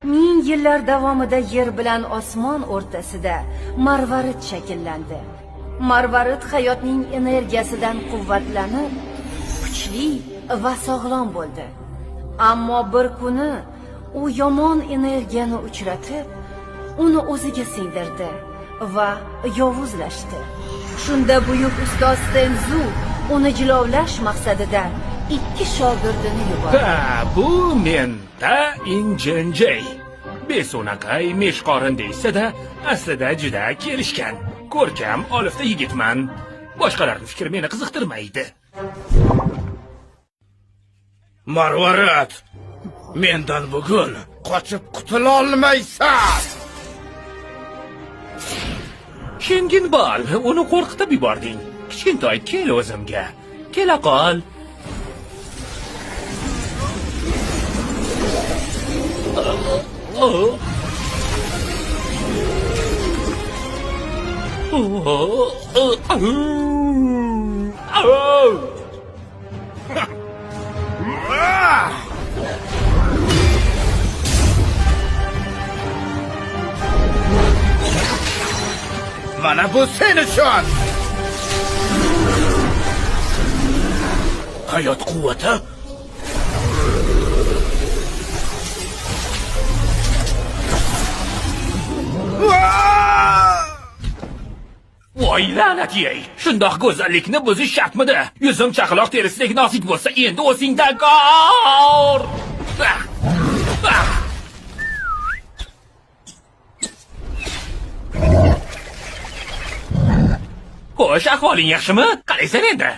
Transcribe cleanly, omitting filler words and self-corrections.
Ming yillar davomida yer bilan osmon o'rtasida marvarid shakllandi. Marvarid hayotning energiyasidan quvvatlanib, kuchli va sog'lom bo'ldi. Ammo bir kuni u yomon energiyani uchratib, uni o'ziga singdirdi va yovuzlashdi. Shunda buyuk ustoz Tenzu uni jilovlash maqsadida ikki shogirdini yubordi. Ha, bu men Ta Injenjey. Beso'naqay meshqorin deysa-da, aslida juda kelishgan. Ko'rkam, olifta yigitman. Boshqalarning fikri meni qiziqtirmaydi. Marvarid, mendan bugun qochib qutulolmaysan. Shinginbol, uni qo'rqitib yubording. Kichkintoy, kel o'zimga. Kela qol. Mana bu sen uchun. Hayot quvvati. Voy la'nat yey! Shundoq go'zallikni buzish shartmidi? Yuzim chaqaloq terisidek nozik bo'lsa, endi o'zingdan ko'r! Ah! Ah! Xo'sh, ahvoling yaxshimi? Qalaysan endi?